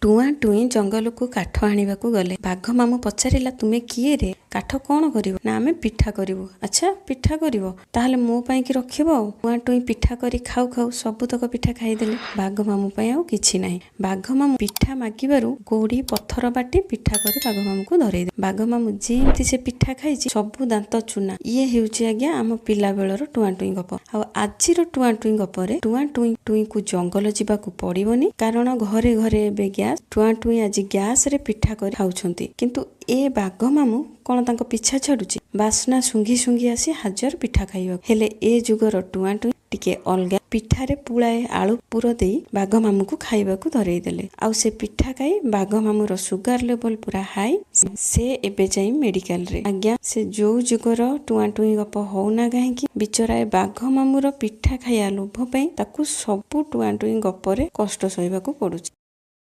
ଟୁଆଁ ଟୁଇଁ ଜଙ୍ଗଲକୁ କାଠ ଆଣିବାକୁ ଗଲେ। ବାଘ ମାମୁଁ ପଚାରିଲା, ତୁମେ କିଏ ରେ? କାଠ କ'ଣ କରିବ? ନା, ଆମେ ପିଠା କରିବୁ। ଆଚ୍ଛା, ପିଠା କରିବ, ତାହେଲେ ମୋ ପାଇଁ କି ରଖିବ। ଆଉ ଟୁଆଁ ଟୁଇଁ ପିଠା କରି ଖାଉ ଖାଉ ସବୁତକ ପିଠା ଖାଇଦେଲେ। ବାଘ ମାମୁଁ ପାଇଁ ଆଉ କିଛି ନାହିଁ। ବାଘ ମାମୁଁ ପିଠା ମାଗିବାରୁ ଗୋଡ଼ି ପଥର ବାଟି ପିଠା କରି ବାଘ ମାମୁଁକୁ ଧରେଇଦେଲେ। ବାଘ ମାମୁଁ ଯେମିତି ସେ ପିଠା ଖାଇଛି, ସବୁ ଦାନ୍ତ ଚୁନା। ଇଏ ହେଉଛି ଆଜ୍ଞା ଆମ ପିଲାବେଳର ଟୁଆଁ ଟୁଇଁ ଗପ। ଆଉ ଆଜିର ଟୁଆଁ ଟୁଇଁ ଗପରେ ଟୁଆଁ ଟୁଇଁ ଟୁଇଁକୁ ଜଙ୍ଗଲ ଯିବାକୁ ପଡ଼ିବନି, କାରଣ ଘରେ ଘରେ ଏବେ ଗ୍ୟାସ୍। ଟୁଆଁ ଟୁଇଁ ଆଜି ଗ୍ୟାସରେ ପିଠା କରି ଖାଉଛନ୍ତି, କିନ୍ତୁ ଏ ବାଘ ମାମୁଁ କ'ଣ ତାଙ୍କ ପିଛା ଛାଡୁଛି? ବାସ୍ନା ଶୁଙ୍ଘି ଶୁଙ୍ଘି ଆସି ହାଜର ପିଠା ଖାଇବାକୁ। ହେଲେ ଏ ଯୁଗର ଟୁଆଁ ଟୁଇଁ ଟିକେ ଅଲଗା। ପିଠାରେ ପୁଳାଏ ଆଳୁ ପୁର ଦେଇ ବାଘ ମାମୁଁକୁ ଖାଇବାକୁ ଧରେଇ ଦେଲେ। ଆଉ ସେ ପିଠା ଖାଇ ବାଘ ମାମୁଁର ସୁଗାର ଲେବଲ ପୁରା ହାଇ, ସେ ଏବେ ଯାଇ ମେଡିକାଲରେ। ଆଜ୍ଞା, ସେ ଯୋଉ ଯୁଗର ଟୁଆଁ ଟୁଇଁ ଗପ ହଉନା କାହିଁକି, ବିଚରା ଏ ବାଘ ମାମୁଁର ପିଠା ଖାଇବା ଲୋଭ ପାଇଁ ତାକୁ ସବୁ ଟୁଆଁ ଟୁଇଁ ଗପରେ କଷ୍ଟ ସହିବାକୁ ପଡୁଛି।